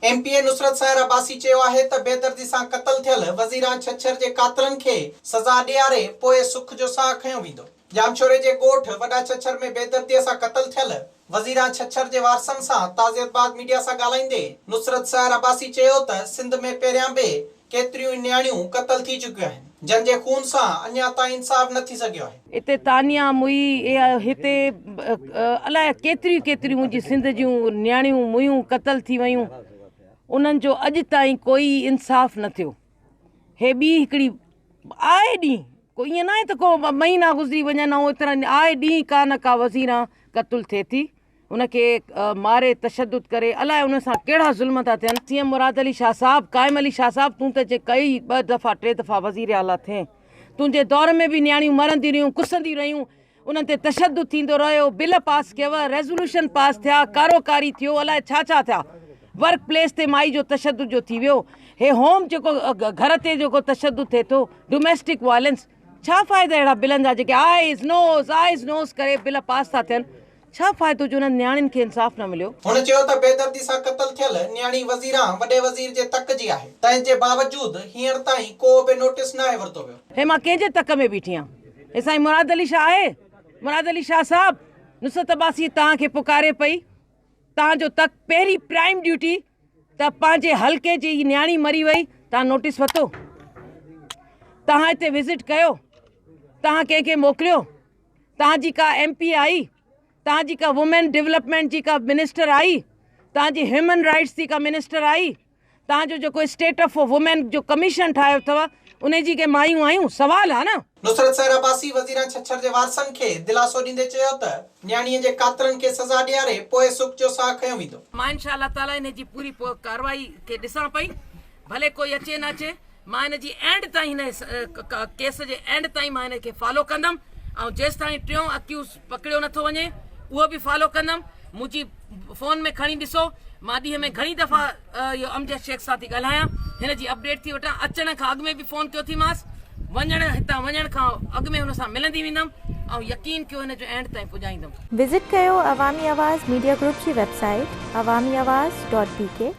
M P A Nusrat Sahar Abbasi چيو آهي ته بيدردي سان قتل ٿيل وزيران ڇڇر جي قاتلن کي سزا ڏياري پوء سک جو ساهه کنيو ويندو. ڄامشوري جي ڳوٺ وڏا ڇڇر ۾ بيدردي سان قتل ٿيل وزيران ڇڇر جي وارثن سان تعزيت بعد ميڊيا سان ڳالهائيندي نصرت سحر عباسي چيو ته سنڌ ۾ پهريان به ڪيتريون ئي نياڻيون قتل ٿي چڪيون آهن جن جي خون سان اڃا تائين انصاف نه ٿي سگهيو آهي. اتي تانيا موئي اها هتي الائي ڪيتريون ڪيتريون منهنجي سنڌ جون نياڻيون مويون قتل ٿي ويون انهن جو اڄ تائين ڪوئي انصاف نه ٿيو هي ٻي هڪڙي آئي ڏينهن ڪو ائين ناهي ته ڪو مهينا گذري وڃن ۽ ايترا آئي ڏينهن ڪا نه ڪا وزيران قتل ٿئي ٿي ان کي ماري تشدد ڪري الائي ان سان ڪهڙا ظلم ٿا ٿين سي ايم مراد علي شاهه صاحب قائم علي شاهه صاحب تون ته ڪئي ٻه دفعا ٽي دفعا وزير اعليٰ ٿين تنهنجي دور ۾ به نياڻيون مرنديون رهيون ڪسنديون رهيون انهن تي تشدد ٿيندو رهيو بل پاس ڪيو ريزولوشن پاس ٿيا ڪارو ڪاري ٿيو الائي ڇا ڇا ٿيا ورڪ پليس تي مائي جو تشدد جو ٿي ويو هي هوم جيڪو گهر تي جيڪو تشدد ٿئي ٿو ڊوميسٽڪ وائلنس ڇا فائدو اهڙا بلن جا جيڪي آئيز نوز آئيز نوز ڪري بل پاس ٿا ٿين ڇا فائدو جو انهن نياڻين کي انصاف نه مليو. هن چيو ته بيدردي سان قتل ٿيل نياڻي وزيران وڏي وزير جي تڪ جي آهي تنهن جي باوجود هينئر تائين ڪو به نوٽيس ناهي ورتو ويو. هي مان ڪنهن جي تڪ ۾ بيٺي آهيان هي سائين مراد علي شاهه آهي مراد علي شاهه صاحب نصرت عباسي توهان کي پڪاري پئي توهان جو تڪ پهرين پرائم ڊيوٽي ته پنهنجي حلقي جي هي نياڻي مري وئي توهان نوٽيس ورتو توهان هتي وزٽ ڪيو توهان ڪنهن کي موڪليو توهان جي ڪا ايم پي آئي توهان جي ڪا وومين ڊولپمينٽ جي ڪا منسٽر آئي توهان جي هيومن رائٽس جي ڪا منسٽر آئي توهان جو جيڪو اسٽيٽ آف وومين جو ڪميشن ٺاهيو اٿو ان جي ڪي مايون آيون سوال آ نه. نصرت سحر عباسي وزيران ڇڇر جي وارثن کي دلاسو ڏيندي چيو ته نياڻيء جي قاتلن کي سزا ڏياري پوء سک جو ساهه کنيو ويندو. مان انشاء الله تعالي ان جي پوري ڪارروائي کي ڏسان پئي ڀلي ڪوئي اچي نه اچي مان ان جي اينڊ تائين هن ڪيس جي اينڊ تائين مان هن کي فالو ڪندم ۽ جيستائين ٽيون اڪيوز پڪڙيو نٿو وڃي اهو به فالو ڪندم منهنجي فون ۾ کڻي ڏسو مان ڏينهن ۾ گهڻي دفعا اهو امجد شيخ سان ٿي ڳالهايان هن جي اپڊيٽ ٿي وٺان اچڻ کان اڳ ۾ به فون ڪيو ٿي مانس وڃڻ هتان وڃڻ کان اڳ ۾ هن سان ملندي ويندم ۽ يقين ڪيو هن جو اينڊ تائين پڄائيندم. وزٽ ڪيو عوامي آواز ميڊيا گروپ جي website Awami Awaz dot B K.